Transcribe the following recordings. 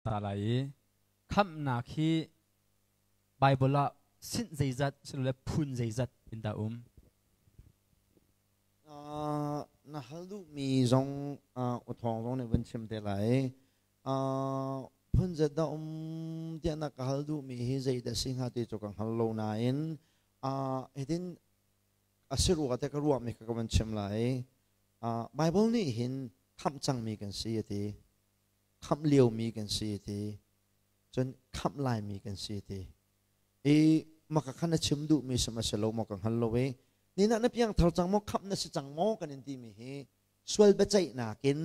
Ta lai i khamhnak hi Bible ah sinh zeizat silole phun zeizat in dah um? Na hal duhmi zong uthawng zong nih vun chim te lai. Phun zat dah um tiah na ka hal duhmi hi zeidah si hnga ti cu ka hngal lo nain hitin a si rua te ka ruahmi kha ka vun chim lai. Bible nih hin khamh cangmi kan si a ti. Khamh liomi kan si ti cun khamh laimi kan si ti i maka khan na chim duhmi sam a si lo maw ka hngal lo i ni na piang thar cang maw khamh na si cang maw kan in timi hi sual biaceihnak in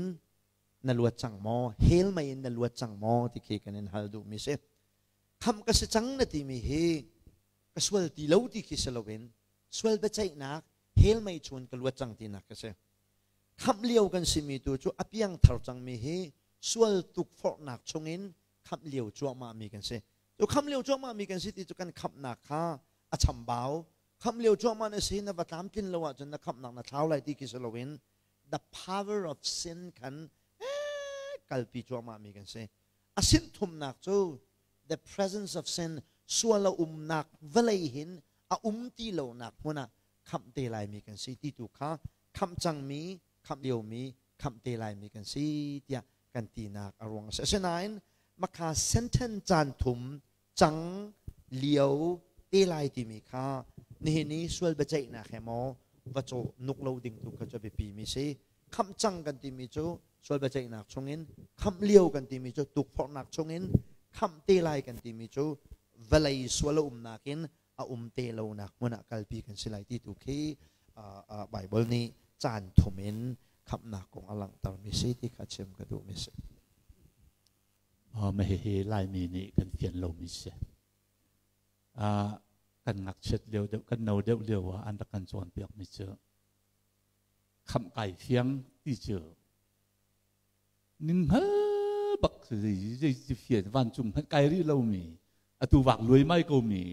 na luat cang maw hell mei in na luat cang maw ti khi kan in hal duhmi si khamh ka si cang na timi hi ka sual ti lo ti khi si loin sual biaceihnak hell mei chun ka luat cang tinak ka si Khamh lio kan simi tu cu a piangthar cangmi hi sual tukforhnak chungin khamh lio cuahmahmi kan si. Cu khamh lio cuahmahmi kan si ti cu kan khamhnak kha a chambau. Khamh lio cuahmah na si na va tlamtlin lo ahcun na khamhnak na thlau lai ti khi si loin the power of sin khan kalpi cuahmahmi kan si. A sin thumnak cu the presence of sin sual a umnak vawlei hin a um ti lonak hmun ah khamh te laimi kan si ti tu kha khamh cangmi khamh liomi khamh te laimi kan si tiah kan tinak a ruang a si. Asinain makha senten caan thum cang lio te lai timi kha nihin i sual biaceihnak he maw va cawh nuk lo ding tu kha cu biapi mi si. Khamh cang kan timi cu sual biaceihnak chungin khamh lio kan timi cu tukforhnak chungin khamh te lai kan timi cu vawlei sual a umnak in a um te lonak hmun ah kalpi kan si lai ti tu khi Bible nih caan thum in khamhnak kong a langhtermi si ti kha chim ka duhmi si. Ma hihi Laimi nih kan fian lomi si. Kan ngakchiat lio deuh, kan no deuh lio ah an rak kan cawnpiakmi cu khamh kai fiang ti cu ning hngal bak zei fian vancung hmanh kai rih lomi atu vak luai mai ko mi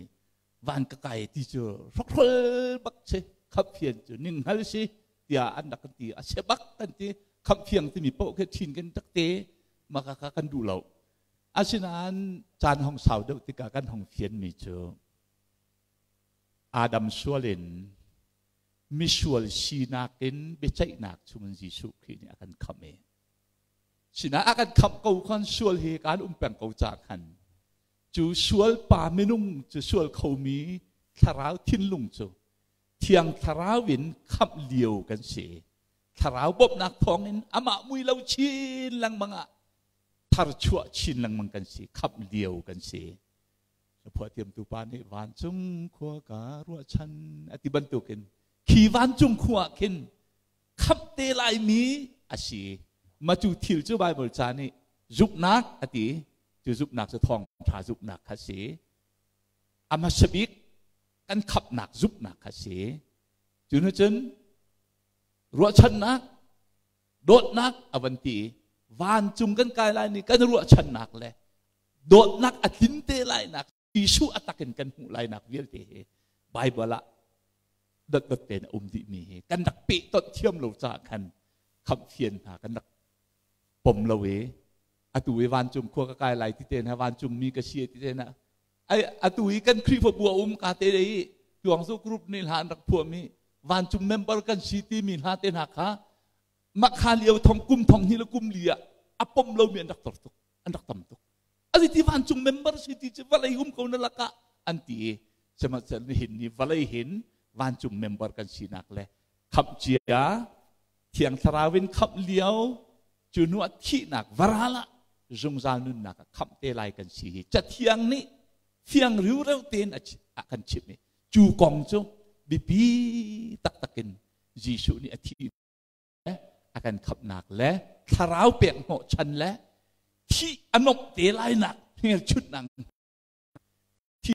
van ka kai ti cu hrokhrol bak si khap fian cu ning hngal si tiah an rak kan ti a se bak kan ti khap fiang timi paoh khi chin kan tak te maka ka kan duh lo asinain caan hong sau deuh tikah kan hong fian mi cu Adam sual in misual sinak in biaceihnak chungin Jesuh Khrih nih a kan khamh i sinah a kan khamh ko khan sual hi kan um peng ko ca khan cu sual pa minung cu sual khomi thlarau thinlung cu thiang thlarau in khamh lio kan si thlarau bawmhnak thawngin amah mui lo chin lengmang ah tharchuah chin lengmang kan si khamh lio kan si Phuah pa nih vancung khua ka ruahchan a ti bantukin khi vancung khua ah khin khamh te laimi a si. Ma cu thil cu Bible ca nih zumhnak a ti. Cu zumhnak cu thawngṭha zumhnak kha si. A hmasa bik kan khamhnak zumhnak kha si. Cu nu cun ruahchannak dawtnak a van ti i vancung kan kai lai ni kan ruahchannak le dawtnak a tlin te lainak Jesuh a tak in kan hmuh lainak vialte hi Bible ah dotdot tein a um dihmi hi kan rak pehtonh thiam lo caah khan khamh fian hna kan rak pom lo i atu i vancung khua ka kai lai ti te hna vancung mi ka si ti te hna ai atu i kan Khrihfabu a um ka te i tuangzu group nih hla an rak phuahmi vancung member kan si timi hla te hna kha makha lio thong kum thong hnih le kum li ah a pom lomi an rak tor tuk an rak tam tuk ani ti vancung member si ti cu vawlei um ko na lakah an ti i sihmanhsehlaw nihin ni vawlei hin vancung member kan sinak le khamh cia thiang thlarau in khamh lio cu hnu ah thihnak varal ah zungzal nunnak ah khamh te lai kan si hi cathiang nih fiang riureu tein a kan chimh i cu kong cu biapi taktak in Jesuh nih a thi a kan khamhnak le thlarau pek hnawhchan le thih a nomh te lainak hmelchunhnak thi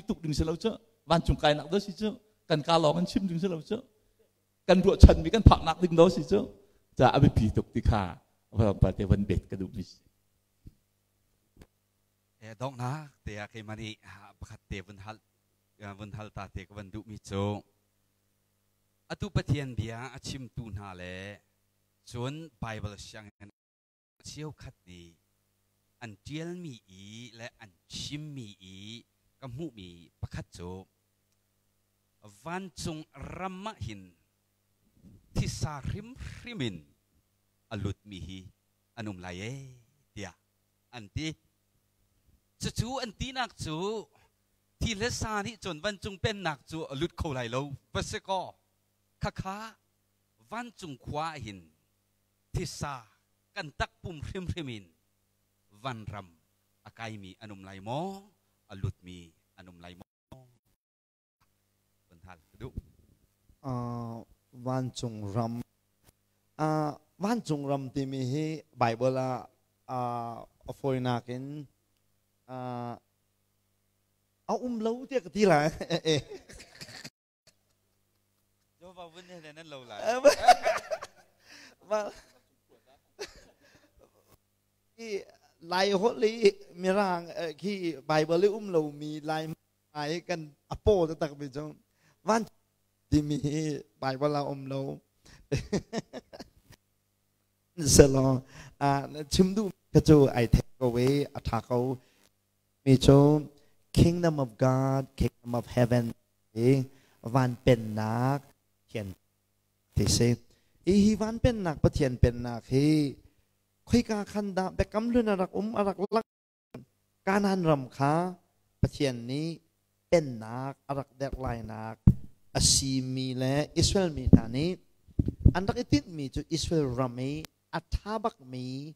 tuk ding si lo cu vancung kainak do si cu kan ka lawng in chim ding si lo cu kan ruahchanmi kan phaknak ding do si cu ca a biapi tuk ti kha pa te van bet ka duh mi si donghnak te ah keimah nih pakhat te vun hal vun hal ta te ka van duh mi cu Atu Pathian bia a chimtu hna le cun Baibal sianginn cheukhat nih An ṭialmi i le an chimmi i ka hmuhmi pakhat cu vancung ram ah hin thisa hrimhrim in a lutmi hi an um lai ee tiah an ti. Cucu an tinak cu thi le sa nih cun vancung pennak cu a lut kho lai lo va si kaw khakha vancung khua ah hin thisa kan takpum hrimhrim in vanram a kaimi an um lai maw a lutmi an um lai maw van hal ka duh. Vancung ram vancung ram timi hi Bible ah a fawinak in a um lo tiah ka ti lai. Jehovah vun he nan lo lai. Lai holh i mirang khi Bible i um lomi Lai ai kan a paw taktak mi cu van timi hi Bible ah um lo. Selaw chim duh ka cu ai thek ko i a tha ko mi cu Kingdom of God, Kingdom of Heaven i van pennak Pathian ti si. Hi hi van pennak Pathian pennak hi khoika khan dah biakam hlun a rak um a rak lang Kanaan ram kha Pathian nih pennak a rak derh lainak a simi le Israel mi hna nih an rak i tinhmi cu Israel ram i a ṭha bakmi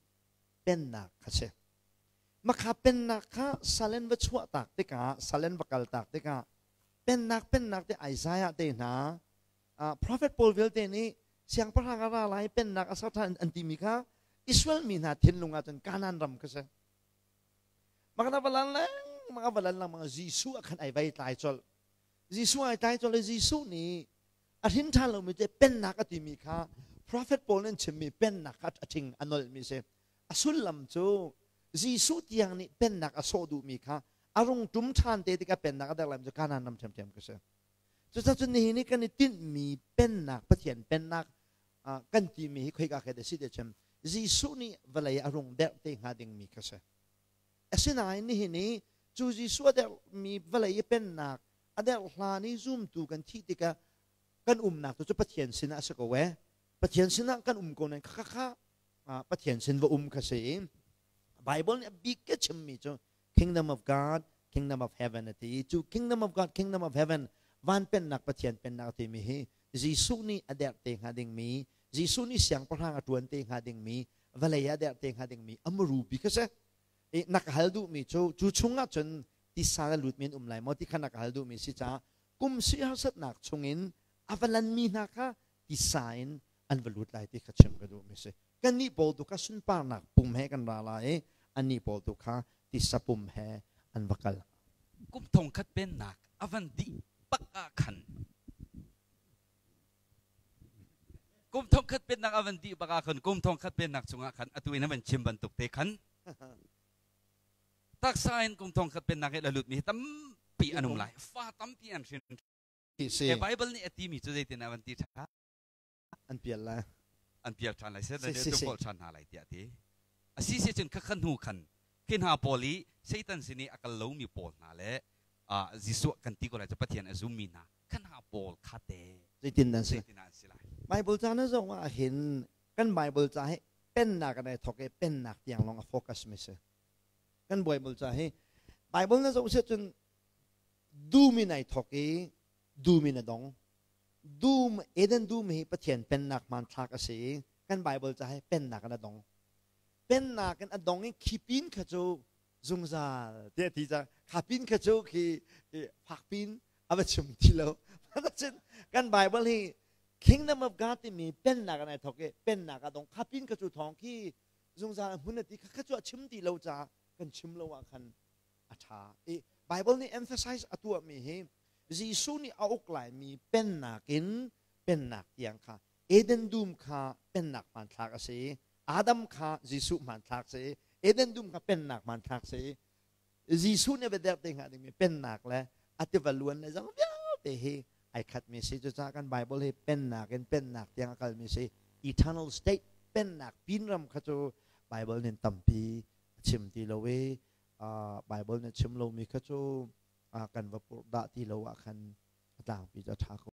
pennak kha si. Makha pennak kha salen va chuah tak tikah salen va kal tak tikah pennak pennak te Isaiah te hna prophet pawl vialte nih siangpahrang a ra lai pennak a ser ṭhan an timi kha Israel mi hna thinlung ah cun Kanaan ram kha si. Makana valan lengmang a valan lengmang Jesuh ah khan ai vai tlai colh. Jesuh ai tlai colh i Jesuh nih a hrin ṭhan lomi te pennak a timi kha prophet pawl nih an chimmi pennak kha a ṭhing a nolhmi si. A sullam cu Jesuh tiang nih pennak a sawh duhmi kha a rung ṭum ṭhan te tikah pennak a derh lai cu Kanaan ram ṭhiamṭhiam ka si. Cucaah nihin i kan i tinhmi pennak Pathian pennak kan timi hi khoika khi dah si ti cun Jesuh nih vawlei a rung derh te hnga dingmi kha si. Asinain nihin i cu Jesuh a derhmi vawlei i pennak a derh hlan i zumtu kan thih tikah kan umnak tu cu Pathian sinah a si ko ee. Pathian sinah kan um ko nain kha kha Pathian sin va um kha si i Bible nih a bik ke chimmi cu Kingdom of God, Kingdom of Heaven a ti. Cu Kingdom of God, Kingdom of Heaven, van pennak Pathian pennak timi hi Jesuh nih a derh te hnga dingmi, Jesuh nih siangpahrang a ṭuan te hnga dingmi, vawlei ah derh te hnga dingmi a muru bik a si. I na ka hal duhmi cu cu chungah cun tisa le lut men um lai maw ti kha na ka hal duhmi si caah kum si harsatnak chungin a va lanmi hna kha tisa in an va lut lai ti kha chim ka duhmi si. Kannih pawl tu kha sunparnak pum he kan ra lai i annih pawl tu kha tisa pum he an va kal. Kum thong khat pennak a van dih bak ah khan kum thong khat pennak a van dih bak ah khan kum thong khat pennak chungah khan atu in a van chim bantuk te khan taksa in kum thong khat pennak i la lut mi tampi an um lai fa tampi an hrin si Bible nih a timi cu zeitin a van ti ṭha An pial lai. An pial ṭhan lai. Satan nih tukholh ṭhan hna lai tiah a ti. A si si cun khakha hnu khan khi hna pawl i Satan sin i a kal lomi pawl hna le Jesuh kan ti ko lai cu Pathian a zummi hna kha hna pawl kha te zeitin an si? Zeitin an si lai? Bible ca na zoh ah hin kan Bible ca hi pennak an ai thawk i pennak tiang lawng a focus mi si. Kan Bible ca hi Bible na zoh si cun dum in ai thawk i dum in a dong. Dum Eden dum hi Pathian pennak hmanthlak a si i kan Bible ca hi pennak in a dong. Pennak in a dong i khi pin kha cu zungzal tiah ti ca kha pin kha cu khi fak pin a va chim ti lo. Kan Bible hi Kingdom of God timi pennak in ai thawk i pennak a dong. Kha pin kha cu thawng khi zungzal a hmun a ti kha kha cu a chim ti lo caah kan chim lo ah khan a ṭha. I Bible nih emphasize a tuahmi hi Jesuh nih a uk laimi pennak in pennak tiang kha Eden dum kha pennak hmanthlak a si. Adam kha Jesuh hmanthlak si. Eden dum kha pennak hmanthlak si. Jesuh nih a biaderh te hnga dingmi pennak le a tiva luan le zong vialte hi ai khatmi si. Cucaah kan Bible hi pennak in pennak tiang a kalmi si. Eternal state pennak pinram kha cu Bible nih tampi chim ti lo i Bible nih chim lomi kha cu kan va purh dah ti lo ah khan a tlangpi cu a ṭha ko.